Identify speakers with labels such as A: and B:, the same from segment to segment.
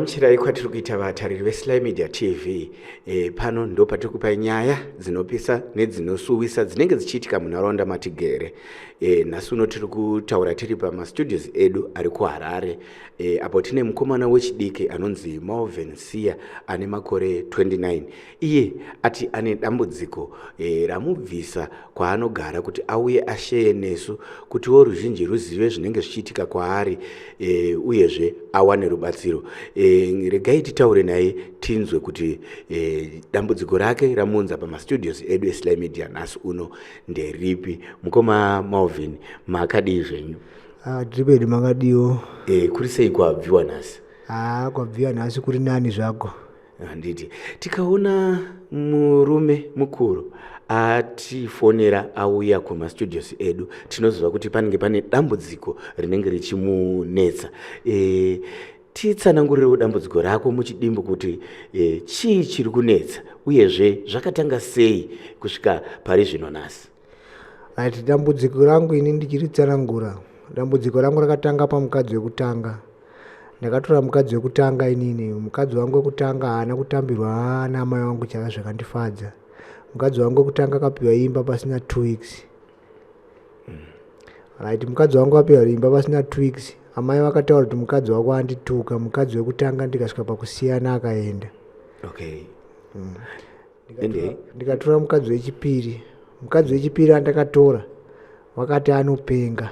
A: Kukugamuchirai kwatiri kuita vatariri veSly Media TV. Pano ndo patiri kupa nyaya dzinopisa nedzinosuwisa dzinenge dzichiitika munharaunda matigere. Nhasi uno tiri kutaura tiri pamastudios edu ari kuHarare, apo tine mukomana wechidiki anonzi Malvin Siya ane makore 29. Iye ati ane dambudziko ramubvisa kwaanogara kuti auye asheye nesu kutiwo ruzhinji ruzive zvinenge zvichiitika kwaari, uyezve awane rubatsiro. Regai titaure naye tinzwe kuti dambudziko rake ramuunza pamastudios edu eSly Media nhasi uno nderipi. Mukoma Malvin, makadii zvenyu?
B: Ah, tiri pedu, makadiwo?
A: Kuri sei kwabviwa nhasi?
B: Ah, kwabviwa nhasi kuri nani zvako.
A: Handiti tikaona murume mukuru atifonera auya kumastudios edu, tinoziva kuti panenge pane dambudziko rinenge richimunetsa. Titsanangurirewo dambudziko rako muchidimbu kuti chii chiri kunetsa, uyezve zvakatanga sei kusvika pari zvino nhasi.
B: Right, dambudziko rangu ini ndichiritsanangura, dambudziko rangu rakatanga pamukadzi wekutanga. Ndakatora mukadzi wekutanga inini. Mukadzi wangu wekutanga haana kutambirwa naamai vangu chaka zvakandifadza. Mukadzi wangu wekutanga akapiwa imba pasina 2 weeks. Right, mukadzi wangu apiwa imba pasina 2 weeks, amai vakataura kuti mukadzi wako andituka. Mukadzi wekutanga ndikasvika pakusiyana, akaenda.
A: Ende?
B: Ndikatora mukadzi wechipiri. Mukadzi wechipiri andakatora vakati anopenga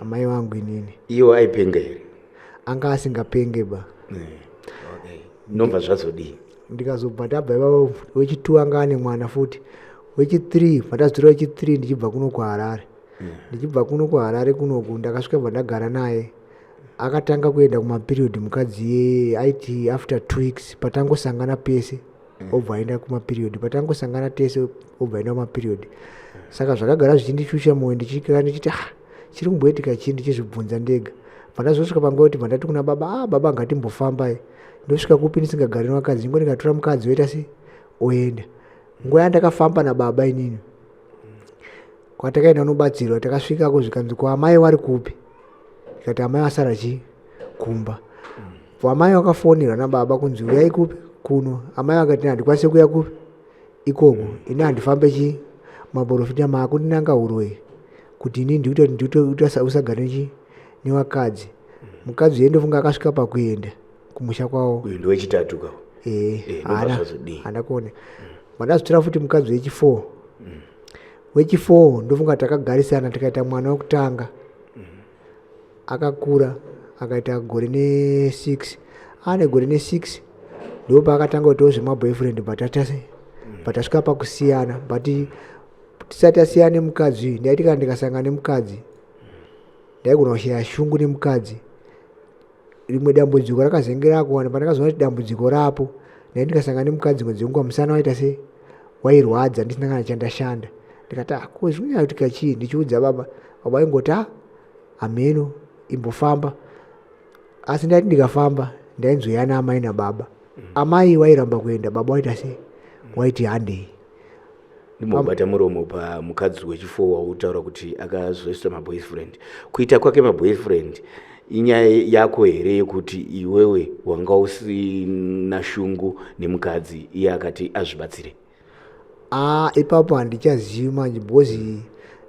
B: amai vangu inini.
A: Iwo aipenga here?
B: Anga asingapenge ba.
A: Okay, nobva zvazodii?
B: Ndikazobva tabva ipapo, wechi2 anga ane mwana futi. Wechi3 pandazotora wechi3 ndichibva kuno kuHarare. Ndichibva kuno kuHarare kunoku, ndakasvika bva ndagara naye. Akatanga kuenda kumaperiod mukadzi iyeye. Aiti after 2 weeks patangosangana pese obva aenda kumaperiod, patangosangana tese obva aenda kumaperiod. Saka zvakagara zvichindishusha mwoyo, ndichikira ndichiti, "Ah, chiri kumboitika chii?" Ndichizvibvunza ndega. Pandazosvika panguva yekuti bva ndati kuna baba, "Ah, baba, ngatimbofambai." Ndosvika kupi ndisingagari nevakadzi? Ingo ndikatora mukadzi oita sei, oenda. Nguva yandakafamba nababa inini kwatakaenda kunobatsirwa, takasvikako zvikanzi, "Ko amai vari kupi?" Ndikati, "Amai vasara chii kumba." Amai vakafonерwa nababa kunzi, "Uyai kupi kuno." Amai vakati, "Handikwanisi kuuya kupi ikoko ini, handifambe chii maprofita, maakundinanga uroyi kuti ini ndikuita kuti ndikuita usagare chi nevakadzi." Mukadzi uye ndofunga akasvika pakuenda kumusha kwavo.
A: Uyu ndowechitatu ka?
B: Ee.
A: Ndobva zvazodii?
B: Haana kuona. Mandazotora futi mukadzi wechi4. Wechi4 ndofunga takagarisana, tikaita mwana wekutanga. Akakura akaita gore ne6. Ane gore ne6 ndo paakatanga kuitawo zvemaboyfriend, but atase but tasvika pakusiyana. But tisati tasiyana nemukadzi uyu, ndaiti kana ndikasangana nemukadzi ndaigona kushaya shungu nemukadzi. Rimwe dambudziko rakazenge rakuwana pandakazoona kuti dambudziko rapo, ndai ndikasangana nemukadzi mwedzi wenguva musana waita sei, wairwadza ndisina kana chandashanda. Ndikati, "Ah, ko zvikunyanya kuitika chii?" Ndichiudza baba, baba vaingoti, "Ah, hameno, imbofamba." Asi ndaiti ndikafamba ndainzoyana amai nababa. Amai wairamba kuenda, baba waita sei, waiti handei.
A: Ndimbobata muromo pamukadzi wechi4 wautaura kuti akazoisa maboyfriend. Kuita kwake maboyfriend inyaya yako here yekuti iwewe wanga usina shungu nemukadzi, iye akati azvibatsire?
B: Ah, ipapo handichazivi manje, because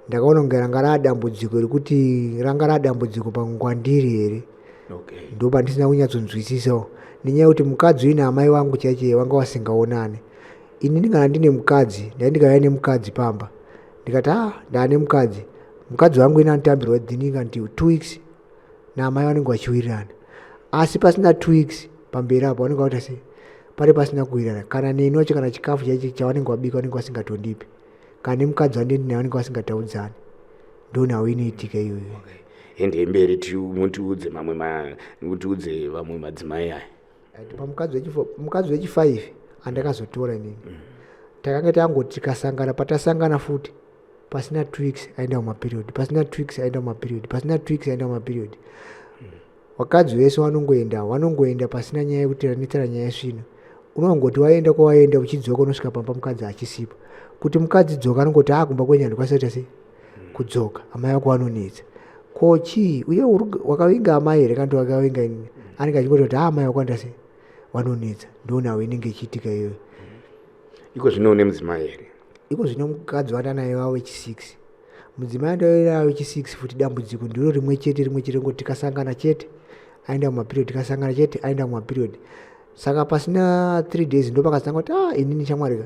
B: ndakaona kunge ranga raadambudziko rekuti ranga raadambudziko pangwandiri here. Ndo pandisina kunyatsonzwisisawo, nenyaya yekuti mukadzi uyu naamai vangu chaiche vanga vasingaonani. Inini kana ndine mukadzi, ndai ndikauya nemukadzi pamba ndikati, "Ah, ndaane mukadzi." Mukadzi wangu ine anotambirwa dhininga nti 2 weeks naamai vanenge vachiwirirana, asi pasina 2 weeks pamberi apo vanenge vaita sei, pari pasina kuwirirana. Kana neni wacho, kana chikafu chaicho chavanenge vabika vanenge vasingatondipi, kana nemukadzi wandindi naye vanenge vasingataudzani. Ndonhau inoitika iyoyo.
A: Endei mberi, mutiudze mamwe mutiudze vamwe madzimai aya.
B: Right, pamukadzi wechi4, mukadzi wechi5 andakazotora inini, takanga tangoti tikasangana, patasangana futi pasina 2 weeks aenda kumaperiod, pasina 2 weeks aenda kumaperiod, pasina 2 weeks aenda kumaperiod. Vakadzi vese vanongoenda, vanongoenda pasina nyaya yekuti ranetsana nyaya yesvino. Unongoti waenda kwawaenda, uchidzoka unosvika pamba mukadzi achisipo. Kuti mukadzi dzoka, anongoti, "A, kumba kwenyu handikwanisa kuita sei kudzoka, amai vako vanonetsa." Ko chii uye wakavinga amai here kana kuti wakavinga inini? Anenge achingoti kuti amai wakwanda sei vanonetsa. Ndonhau inenge ichiitika iyoyo.
A: Iko zvino une mudzimai here?
B: Iko zvino mukadzi wandanaye wave wechi6. Mudzimai andaive wechi6 futi, dambudziko ndiro rimwe chete rimwe chete, ngoti tikasangana chete aenda mumaperiod, tikasangana chete aenda mumaperiod. Saka pasina 3 days ndopakazotanga kuti inini shamwari ka,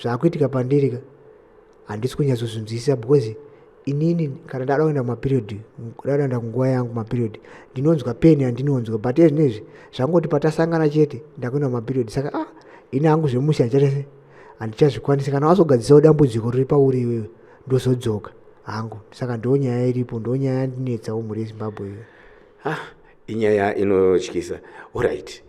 B: zvaakuitika pandiri ka handisi kunyatsozvinzwisisa, because inini kana ndada kuenda kumaperiod, ndada kuenda kunguva yangu maperiod, ndinonzwa pain yandinonzwa, but ezvinezvi zvangoti patasangana chete ndakuenda kumaperiod. Saka ini hangu zvemusha handichata handichazvikwanisi. Kana wazogadzisawo dambudziko riri pauri iwewe, ndozodzoka hangu. Saka ndo nyaya iripo, ndo nyaya yandinetsawo, mhuri yeZimbabwe iyo.
A: Ah, inyaya inotyisa. Alright,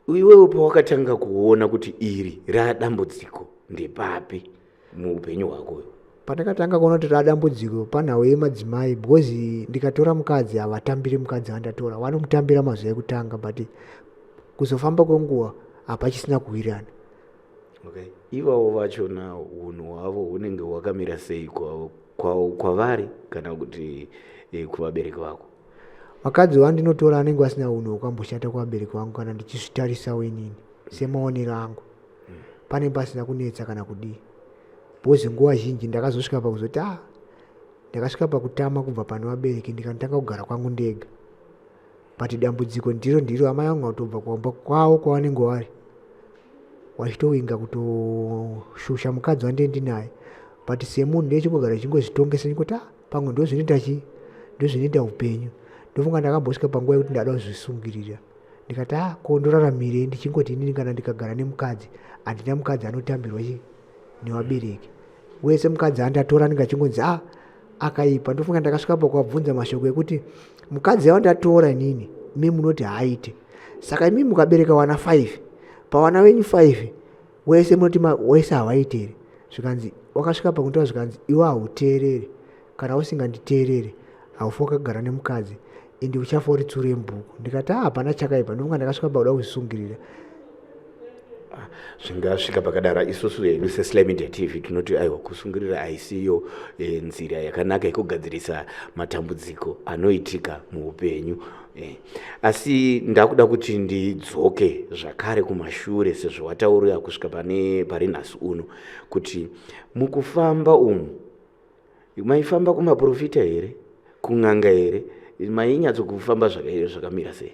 A: iwewe pawakatanga kuona kuti iri radambudziko ndepapi muupenyu hwako?
B: Pandakatanga kuona kuti radambudziko panhau yemadzimai, because ndikatora mukadzi havatambiri mukadzi wandatora. Vanomutambira mazuva ekutanga, but kuzofamba kwenguva hapachisina kuwirirana.
A: Okay, ivavo vachona unhu hwavo hunenge hwakamira sei kwavari kana kuti kuvabereki vako?
B: Vakadzi vandinotora anenge vasina unhu hwakamboshata kuvabereki vangu. Kana ndichizvitarisawo inini semaonero angu, pane pasina kunetsa kana kudii, because nguva zhinji ndakazosvika pakuzoti ndakasvika pakutama kubva pane vabereki, ndikandotanga kugara kwangu ndega. But dambudziko ndiro ndiro, amai vangu vatobva kumba kwavo kwavanenge vari vachitowinga kutoshusha mukadzi wandee ndinaye. But semunhu ndechingogara chingozvitongesa, ndingoti pamwe ndo zvinoita chii, ndo zvinoita upenyu. Ndofunga ndakambosvika panguva yekuti ndada kuzvisungirira, ndikati ko ndoraramirei ndichingoti inini kana ndikagara nemukadzi, handina mukadzi anotambirwa chi nevabereki wese. Mukadzi andatora anenge achingonzi akaipa. Ndofunga ndakasvika pakuvabvunza mashoko ekuti mukadzi yawandatora inini, imi munoti haaite, saka imi mukabereka wana 5, pavana venyu 5 wese munoti wese havaite here? Zvikanzi, wakasvika pakunditora, zvikanzi, iwe hauteereri, kana usinganditeereri haufi wakagara nemukadzi, ende uchafa uri tsuro yemubhuku. Ndikati hapana chakaipa. Ndofunga ndakasvika pakuda kuzvisungirira.
A: Zvingasvika pakadaro, isusu hedu seSly Media TV tinoti aiwa, kusungirira haisiyo nzira yakanaka yekugadzirisa matambudziko anoitika muupenyu. Asi ndakuda kuti ndidzoke zvakare kumashure, sezvo wataurira kusvika pane pari nhasi uno, kuti mukufamba umu maifamba kumaprofita here, kun'anga here, mainyatsokufamba zvakamira sei?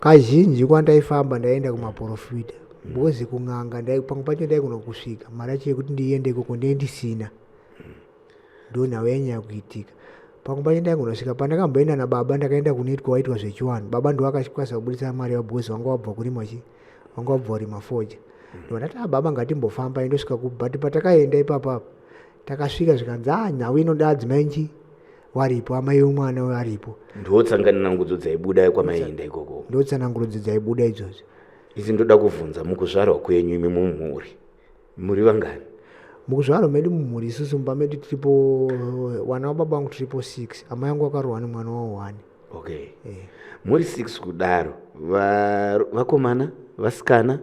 B: Kazhinji kwandaifamba ndaienda kumaprofita, because kun'anga pamwe pacho ndaigona kusvika mari yacho yekuti ndiende ikoko ndee ndisina. Ndo nhau yainyanya kuitika. Pamwe pacho ndaigona kusvika pandakamboenda nababa, ndakaenda kunoitwa waitwa zvechiwanhu. Baba ndo akakwanisa kubudisa mari yavo, because vanga vabva kurima chi vanga vabva kurima fodya. Ndo ndati baba, ngatimbofamba. Indosvika ku, but patakaenda ipapapa, takasvika zvikanzi nhau inoda adzimai nchi waripo, amai vemwana varipo.
A: Ndotsanganangudzo dzaibuda kwamaienda ikoko?
B: Ndo tsanangurudzo dzaibuda idzodzo.
A: Idzi ndoda kubvunza, mukuzvarwa kwenyu imi mumhuri muri vangani?
B: Mukuzvarwa medu mumhuri isusu mumba medu tiripo, vana vababa vangu tiripo 6. Amai vangu vakarohwa nemwana wavo 1.
A: Okay, muri 6 kudaro, vakomana, vasikana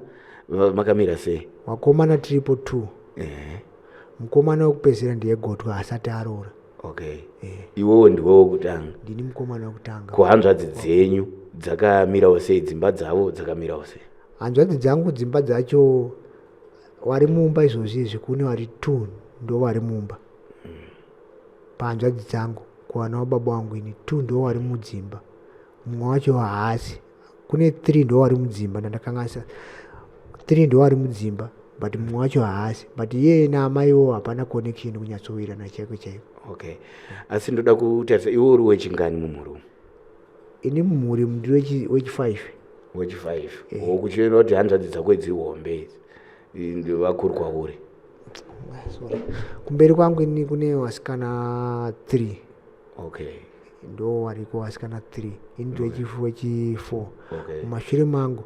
A: makamira sei?
B: Vakomana tiripo 2. Mukomana wekupedzisira ndiye gotwa, asati aroora.
A: Okay, iwewo ndiwe wokutanga?
B: Ndini mukomana wekutanga.
A: Kuhanzvadzi dzenyu dzakamirawo sei, dzimba dzavo dzakamirawo sei?
B: Hanzvadzi dzangu dzimba dzacho, vari mumba izvozvi izvi kune vari 2, ndo vari mumba pahanzvadzi dzangu. Kuvana vababa vangu ini 2 ndo vari mudzimba, mumwe wacho haasi. Kune 3 ndo vari mudzimba, ndandakanganisa, 3 ndo vari mudzimba, but mumwe wacho haasi. But iyeye naamaiwo hapana connection kunyatsowirana chaiko chaiko.
A: Okay, asi ndoda kutarisa, iwe uri wechingani mumhuri umu?
B: Ini mumhuri ndiri wechi5.
A: Wechi5, wokuchiona kuti hanzvadzi dzako idzi hombe idzi vakuru kwauri?
B: Sorry, kumberi kwangu ini kune vasikana 3. Ndo variko vasikana 3, ini ndiri wechi4. Mumashure mangu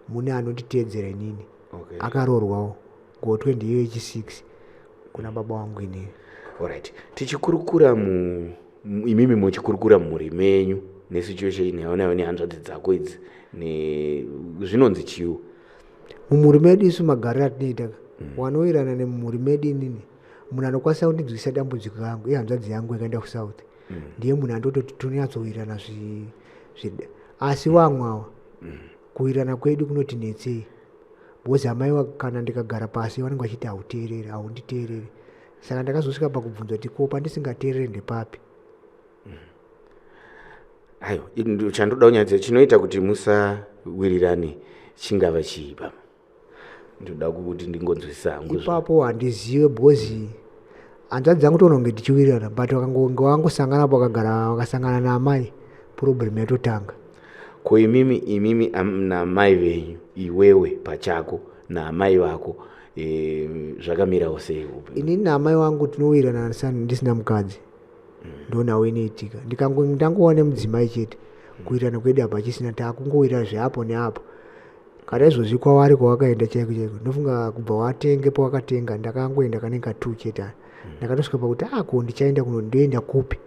B: mune anonditeedzera inini, akaroorwawo, gotwe ndiyo yechi6 kuna baba vangu inini.
A: Alright, tichikurukura imimi muchikurukura mumhuri menyu nesituation yaunayo nehanzvadzi dzako idzi, zvinonzi chiwo?
B: Mumhuri medu isu magariro atinoita ka, wanowirirana nemumhuri medu inini, munhu anokwanisa kundinzwisa dambudziko rangu ihanzvadzi yangu yakaenda kuSouth. Ndiye munhu andototi tonyatsowirana asi vamwe ava kuwirirana kwedu kunotinetsei, because amai kana ndikagara pasi vanenge vachiti hauteereri, haunditeereri. Saka ndakazosvika pakubvunza kuti ko pandisingateereri ndepapi?
A: Aiwa, chandoda kunyatsa chinoita kuti musawirirane chingava chii pama? Ndoda kuti ndingonzwisisa hangu.
B: Ipapo handizive, because hanzvadzi dzangu toona kunge tichiwirirana, but vakangonge vangosangana vakagara vakasangana naamai, problem yatotanga.
A: Ko imimi naamai venyu, iwewe pachako naamai vako, zvakamirawo sei?
B: Inini naamai vangu tinowirirana ndisina mukadzi. Ndonhau inoitika ndangowana mudzimai chete, kuwirirana kwedu hapachisina, takungowirirana zveapo neapo. Kana izvozvi kwavari kwavakaenda chaiko chaiko, ndofunga kubva watenge pawakatenga ndakangoenda kanenge ka2 chete. Ndakatosvika pakuti ako ndichaenda kuno, ndoenda kupi?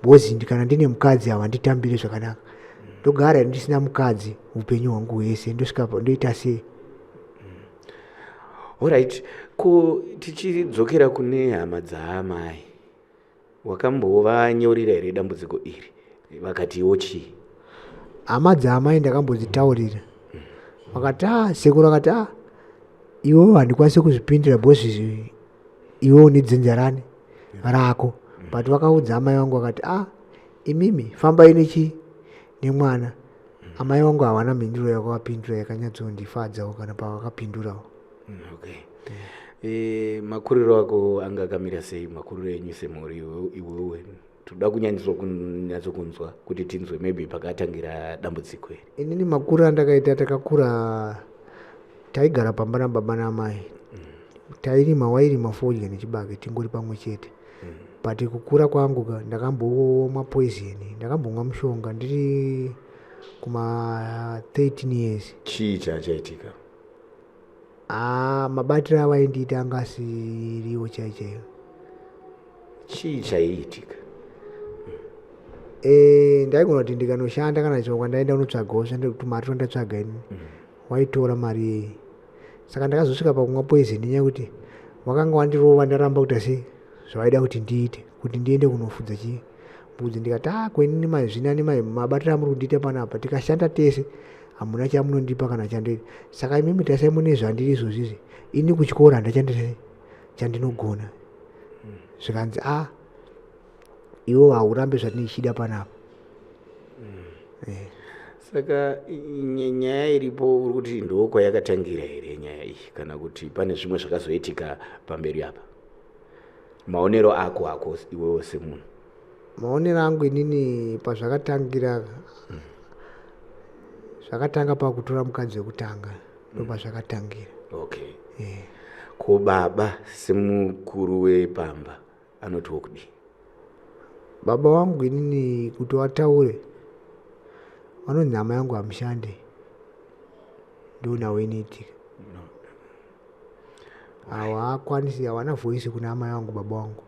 B: Because kana ndine mukadzi havanditambiri zvakanaka. Ndogara ndisina mukadzi upenyu hwangu hwese, ndosvika ndoita sei?
A: Alright, ko tichidzokera kune hama dzaamai, wakambovanyorera here dambudziko iri? Vakatiwo chii?
B: Hama dzaamai ndakambodzitaurira, vakati a sekuru akati, a iwewo handikwanisi kuzvipindira because iwe une dzinza rani rako. But vakaudza amai vangu vakati, a imimi fambai nechi nemwana. Amai vangu havana mhinduro yakavapindura yakanyatsondifadzawo kana pavakapindurawo.
A: Okay, makuriro ako anga akamira sei, makuriro enyu semhuri? Iwewe toda kunyanyiswa kunyatsokunzwa kuti tinzwe maybe pakatangira dambudziko iri.
B: Inini makuru andakaita, takakura taigara pamba nababa namai, tairima, wairima fodya nechibage tingori pamwe chete. But kukura kwangu ka, ndakambomwa poison, ndakambomwa mushonga ndiri kuma 13 years.
A: Chii chachaitika?
B: Aa, mabatiro avaindiita anga asiriwo chaiyo chaiyo.
A: Chii chaiitika?
B: Ndaigona kuti ndikanoshanda kana chero kwandaenda kunotsvagawo tumari twandatsvaga ini, waitora mari iyi. Saka ndakazosvika pakumwa poison nenyaya yekuti wakanga wandirova, ndaramba kuita sei zvavaida kuti ndiite, kuti ndiende kunofudza chii mbudzi. Ndikati, a kwenini mai, zvinani mai, mabatiro amuri kundiita panapa, tikashanda tese hamuna chamunondipa kana chandoita. Saka imimi tasai mune zvandiri izvozvizvi, ini kuchikoro handachandita chandinogona. Zvikanzi, a iwo haurambe zvatinichida panapa.
A: Saka nyaya iripo uri kuti ndo kwayakatangira here nyaya iyi, kana kuti pane zvimwe zvakazoitika pamberi apa? Maonero ako iwewo semunhu.
B: Maonero angu inini, pazvakatangira, zvakatanga pakutora mukadzi wekutanga, ndopazvakatangira.
A: Okay. Ko baba semukuru wepamba anotiwo kudii?
B: Baba vangu inini kuti vataure, vanonzi hama yangu hamushande, ndonhau inoitika. Havakwanisi, havana voice kuna amai vangu, baba vangu.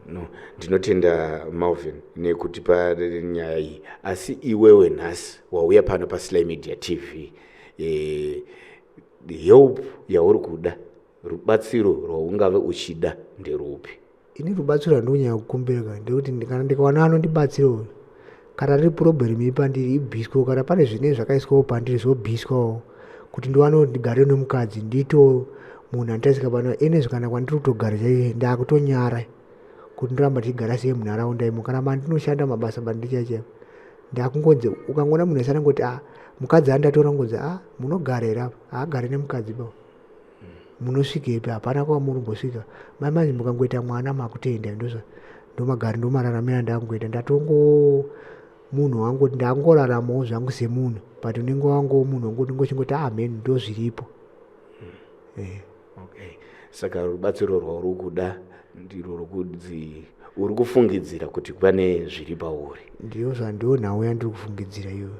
A: No, ndinotenda Malvin nekutipa nyaya iyi. Asi iwewe nhasi wauya pano paSly Media TV, help yauri kuda, rubatsiro rwaungave uchida nderupi?
B: Ini rubatsiro rwandikunyanya kukumbira ndekuti kana ndikawana anondibatsirawo, kana riri problem iri pandiri ibviswewo, kana pane zvinenge zvakaiswawo pandiri zvobviswawo, kuti ndiwane kuti ndigare nemukadzi, ndiitewo munhu anotarisika pano. Enezvo kana kwandiri kutogara chaiye ndakutonyara kuti ndoramba ndichigara sei munharaunda imo, kana mandinoshanda mabasa bandiri chaiyo ndakungonzi ukangoona munhu wese anongoti, a mukadzi andatora, ngonzi, a munogara here apa? Haagari nemukadzi ba, munosvikepi? Hapana kwamunombosvika. Mai manje mukangoita mwana makutoenda. Ndozva ndomagari, ndomararamiro andakungoita. Ndatongo munhu wangu, ndangoraramawo zvangu semunhu, but unenge wango munhu wangoti ngochingoti amen, ndo zviripo.
A: Okay, saka rubatsiro rwauri kuda ndirwo rwokudzi uri kufungidzira kuti pane zviri pauri?
B: Ndiyo zvandiyo nhau yandiri kufungidzira iyoyo.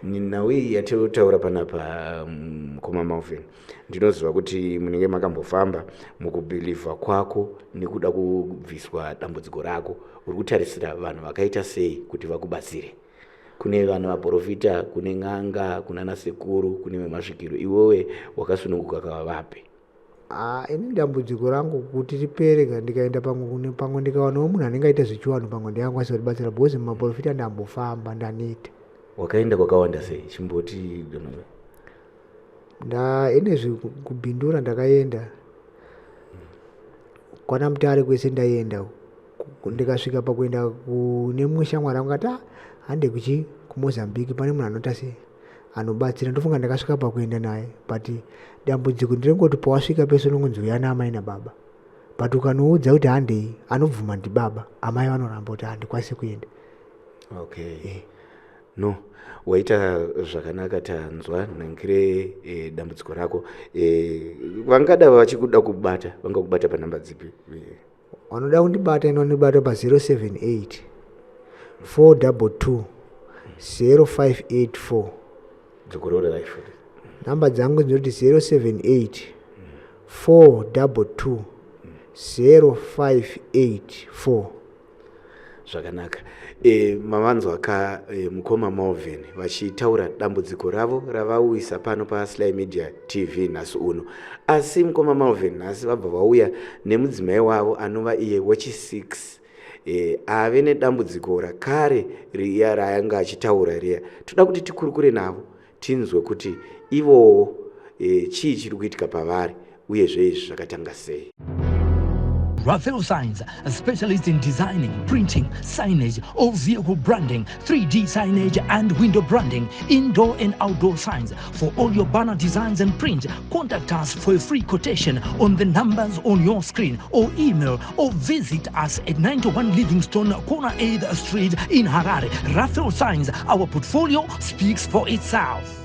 A: Nhau iyi yatinotaura panapa, mukoma Malvin, ndinoziva kuti munenge makambofamba mukubhilivha kwako nekuda kubviswa dambudziko rako. Uri kutarisira vanhu vakaita sei kuti vakubatsire? Kune vanhu vaprofita, kune n'anga, kuna nasekuru, kune vemasvikiro. Iwewe wakasununguka kava vapi?
B: Ah, ini dambudziko rangu kuti ripere ka ndikaenda pamwe kune pamwe ndikawanawo munhu anenge aita zvechivanhu pamwe ndingakwanisa kutibatsira because mumaprofita ndambofamba ndaneta.
A: Wakaenda kwakawanda sei? Chimboti donove.
B: Nda ine kubhindura ndakaenda kwana Mutare kwese ndaienda ndikasvika pakuenda kune mumwe shamwari angu akati ah, hande kuchi kuMozambique pane munhu anoita sei anobatsira. Ndofunga ndakasvika pakuenda naye, but dambudziko ndirengoti pawasvika pese unongonzi uya naamai nababa, but ukanoudza kuti handei anobvuma ndibaba, amai vanoramba kuti handikwanisi kuenda.
A: Okay. No, waita zvakanaka, tanzwa nangire dambudziko rako. Vangada vachikuda kubata, vangakubata panhamba dzipi?
B: Vanoda kundibata inondibata pa 078 422 0584.
A: Dzokorora futi.
B: Nhamba dzangu dzinoti 078 422 0584.
A: Zvakanaka. Mavanzwa ka mukoma Malvin vachitaura dambudziko ravo ravauisa pano paSly Media TV nhasi uno. Asi mukoma Malvin nhasi vabva vauya nemudzimai wavo anova iye wechi6 ave nedambudziko rakare riya raanga achitaura riya. Toda kuti tikurukure navo tinzwe kuti ivowo chii chiri kuitika pavari uyezve izvi zvakatanga sei.
C: Raphael Signs, a specialist in designing, printing, signage, all vehicle branding, 3D signage and window branding, indoor and outdoor signs. For all your banner designs and print, contact us for a free quotation on the numbers on your screen or email or visit us at 91 Livingstone, corner 8th Street in Harare. Raphael Signs, our portfolio speaks for itself.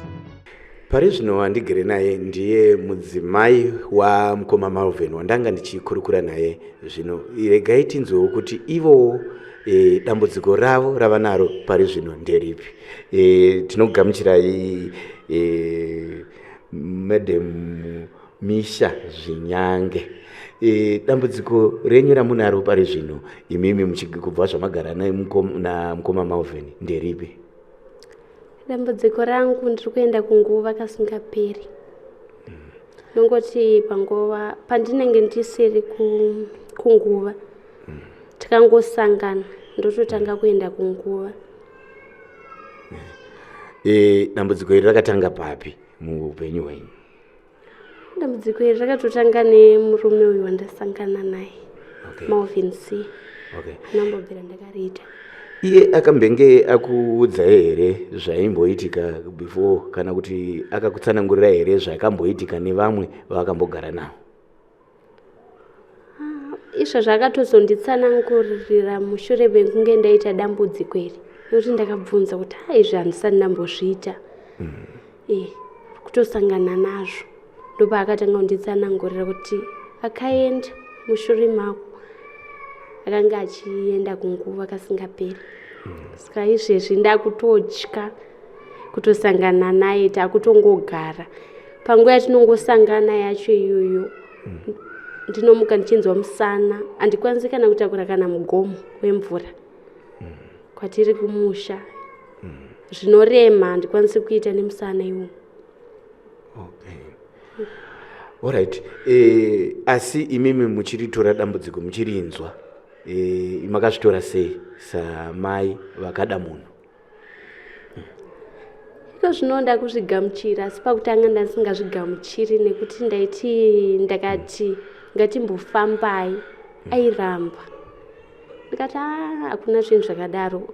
A: Pari zvino wandigere naye ndiye mudzimai wamukoma Malvin wandanga ndichikurukura naye zvino. Regai tinzwewo kuti ivowo dambudziko ravo rava naro pari zvino nderipi. Tinogamuchirai Madam Misha Zvinyange. Dambudziko renyu ramunaro pari zvino imimi kubva zvamagara namukoma Malvin nderipi?
D: Dambudziko rangu, ndiri kuenda kunguva kasingaperi. Nongoti panguva pandinenge ndisiri kunguva, tikangosangana ndototanga kuenda kunguva.
A: Dambudziko iri rakatanga papi muupenyu hwenyu?
D: Dambudziko iri rakatotanga nemurume uyu wandasangana naye, Malvin C. Anambobvira ndakariita.
A: Iye akambenge akuudzai here zvaimboitika before, kana kuti akakutsanangurira here zvakamboitika nevamwe vaakambogara navo?
D: Izvozvo akatozonditsanangurira mushure mekunge ndaita dambudziko iri, nekuti ndakabvunza kuti ha, izvi handisati ndambozviita, kutosangana nazvo. Ndopaakatanga kunditsanangurira kuti akaenda mushure mako akanga achienda kunguva kasingaperi. Saka izvezvi ndakutotya kutosangana naye. Takutongogara, panguva yatinongosangana yacho iyoyo ndinomuka ndichinzwa musana, handikwanisi kana kutakura kana mugomo wemvura kwatiri kumusha. Zvinorema, handikwanisi kuita nemusana iwowo.
A: Okay, alright. Asi imimi muchiritora dambudziko muchirinzwa, makazvitora sei samai vakada munhu?
D: Iko zvino ndakuzvigamuchira, asi pakutanga ndasingazvigamuchiri nekuti ndaiti, ndakati ngatimbofambai, airamba. Ndikati a, hakuna zvinhu zvakadaro.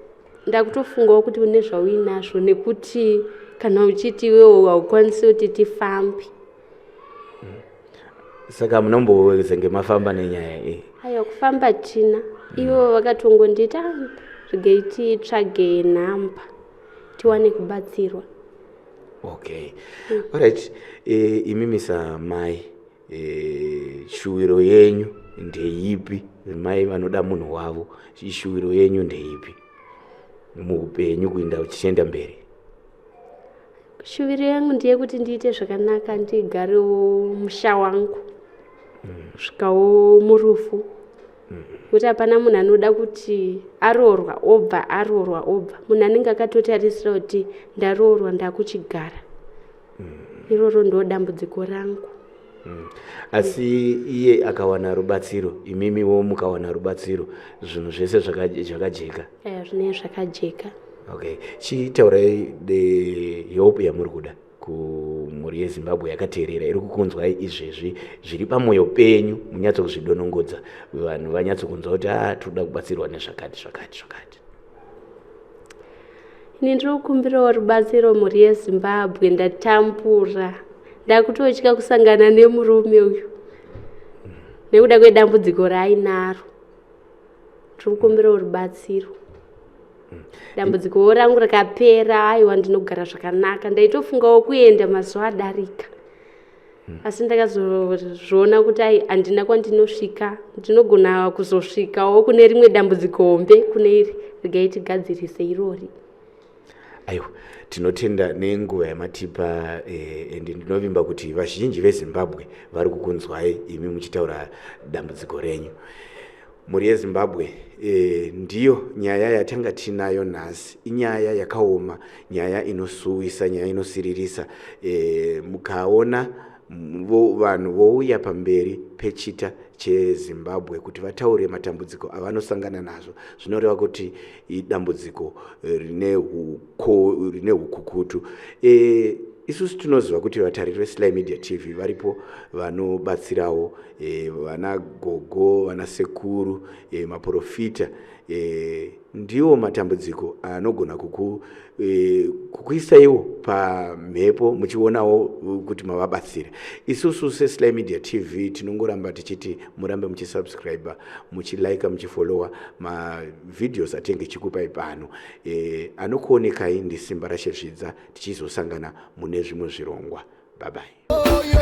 D: Ndakutofungawo kuti une zvauinazvo, nekuti kana uchiti iwewo haukwanisi kuti tifambe.
A: Saka munombozenge mafamba nenyaya iyi?
D: Aiwa, kufamba tina. Ivo vakatongonditi, "Ah, regai titsvage nhamba tiwane kubatsirwa."
A: Okay, alright. Imimi samai, shuwiro yenyu ndeipi? Mai vanoda munhu wavo, shuwiro yenyu ndeipi muupenyu kuenda uchienda mberi?
D: Shuviro yangu ndeyekuti ndiite zvakanaka, ndigarewo musha wangu kusvikawo murufu, nekuti hapana munhu anoda kuti aroorwa obva, aroorwa obva. Munhu anenge akatotarisira kuti ndaroorwa ndakuchigara. Iroro ndo dambudziko rangu.
A: Asi iye akawana rubatsiro, imimiwo mukawana rubatsiro, zvinhu zvese zvakajeka.
D: Aya zvinenge zvakajeka.
A: Okay, chitaurai the help yamuri kuda kumhuri yeZimbabwe yakateerera iri kukunzwai izvezvi, zviri pamwoyo penyu, munyatsokuzvidonongodza, vanhu vanyatsokunzwa kuti a tinoda kubatsirwa nezvakati zvakati zvakati.
D: Ini ndiri kukumbirawo rubatsiro, mhuri yeZimbabwe. Ndatambura, ndakutotya kusangana nemurume uyu nekuda kwedambudziko raainaro. Ndiri kukumbirawo rubatsiro. Dambudzikowo rangu rakapera, aiwa, ndinogara zvakanaka. Ndaitofungawo kuenda mazuva adarika, asi ndakazozviona kuti ai, handina kwandinosvika. Ndinogona kuzosvikawo kune rimwe dambudziko hombe kune iri. Regai tigadzirise irori.
A: Aiwa, tinotenda nenguva yamatipa, ende ndinovimba kuti vazhinji veZimbabwe vari kukunzwai imi muchitaura dambudziko renyu. Mhuri yeZimbabwe, ndiyo nyaya yatanga tinayo nhasi. Inyaya yakaoma, nyaya inosuwisa, nyaya inosiririsa. Mukaona vanhu vouya pamberi pechita cheZimbabwe kuti vataure matambudziko avanosangana nazvo, zvinoreva kuti idambudziko rine hukukutu. Isusu tinoziva kuti vatariri veSly Media TV varipo vanobatsirawo, vana gogo, vana sekuru, maprofita. Ndiwo matambudziko anogona kukuisaiwo pamhepo muchionawo kuti mavabatsira. Isusu seSly Media TV tinongoramba tichiti murambe muchisubscribe, muchilike, muchifollowa mavideos atinge tichikupai pano. Anokuonekai ndiSimba Rashezvidza. Tichizosangana mune zvimwe zvirongwa. Bye bye.